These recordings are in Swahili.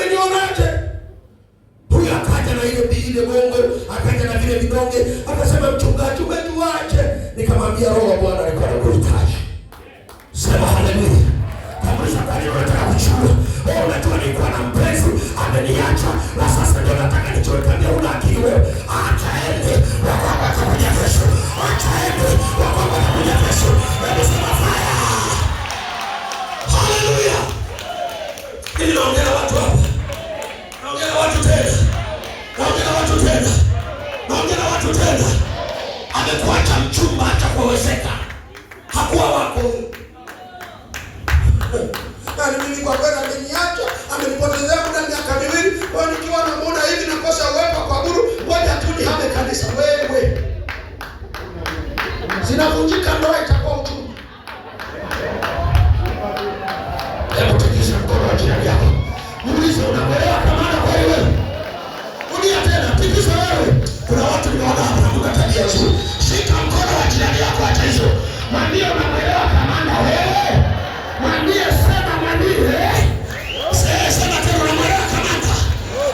Amenionaje? Huyu akaja na ile gongo, akaja na vile vidonge, akasema, "Mchungaji, umejuaje?" Nikamwambia, "Roho wa Bwana alikuwa anakuhitaji." Sema haleluya. Kamuuliza, "Kwa nini unataka kuchukua?" "Oh, unajua nilikuwa na mpenzi ameniacha, na sasa ndio nataka nichoe." Kaambia, "Una akili wewe? Acha ende, wako watakuja kesho. Acha ende, wako watakuja kesho." Hebu sema fire. Haleluya. Ili naongea na watu hapa. Naongea na watu tena. Naongea na watu tena. Naongea na watu tena. Amekuacha mchumba, acha kuwezeka. Hakuwa wako. Yaani mimi kwa kweli ameniacha, amenipotezea muda miaka 2. Kwa hiyo nikiwa namuona hivi nakosa uwepo wa kuabudu, ngoja tu nihame kanisa. Wewe. Zinavunjika ndoa, itakuwa uchungu. Hebu tikisa mkono wa jirani yako. Muulize, "Unaelewa kamanda kweli wewe?" Rudia tena, tikisa wewe. Kuna watu nimeona hapa na kuna tabia nzuri. Shika mkono wa jirani yako, acha hizo. Mwambie, "Unamwelewa kamanda wewe?" Mwambie, sema, mwambie. Sema tena, "Unamwelewa kamanda?"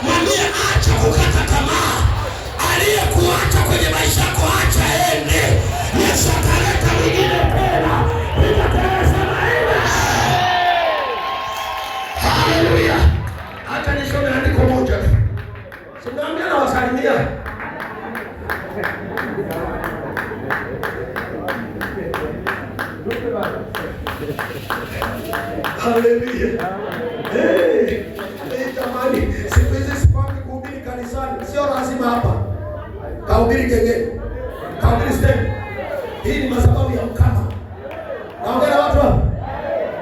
Mwambie acha kukata tamaa. Aliyekuacha kwenye maisha yako, acha ende. Yesu ataleta mwingine tena. Piga kelele, sema amen. Haleluya. Acha nisome andiko moja tu. Simnaambia na wasalimia. Haleluya. Hey, hey, jamani, siku hizi sipangi kuhubiri kanisani, sio lazima hapa. Kahubiri gengeni. Kahubiri stendi. Hii ni madhabahu ya mkama. Naongea na watu hapa.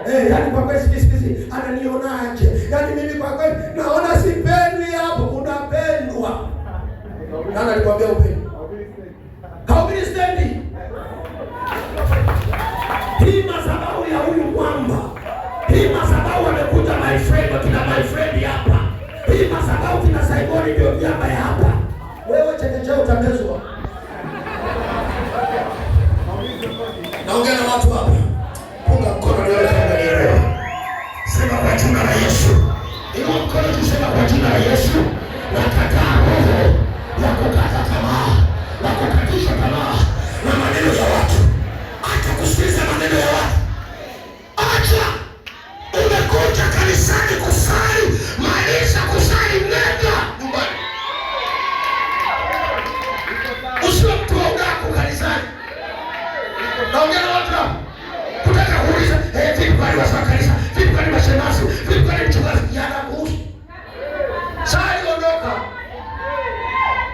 Eh, yaani kwa kweli siku hizi ananionaje? Yaani mimi kwa kweli naona sipendwi hapo, unapendwa. Nani alikwambia upendwe? Kahubiri stendi. Hii madhabahu ya huyu mwamba. Hii madhabahu wamekuja my friend, wakina my friend hapa. Hii madhabahu kina Simoni ndio miamba ya hapa. Wewe chekechea utamezwa. Naongea na watu hapa. Punga mkono nione kama unanielewa. Sema, "Kwa jina la Yesu." Inua mkono juu, sema, "Kwa jina la Yesu. Nakataa roho ya kukata tamaa, na kukatisha tamaa na maneno ya watu." Acha kusikiliza maneno ya watu. Acha. Umekuja kanisani kusali, maliza kusali, nenda nyumbani. Usiwe mtu wa udaku kanisani. Naongea na watu hapa. Kutaka kuuliza, "Eh, vipi kwani wazee wa kanisa? Vipi kwani mashemasi? Vipi kwani mchungaji?" Yanakuhusu. Sali, ondoka.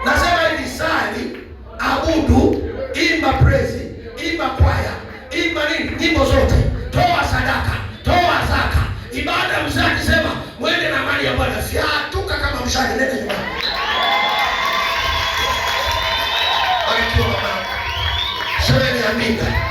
Nasema hivi, sali, abudu, imba praise, imba kwaya, imba nini, nyimbo zote, toa sadaka, toa zaka. Ibada mzee akisema mwende na amani ya Bwana, fyatuka kama mshale, nenda nyumbani. Barikiwa mama. Semeni amina.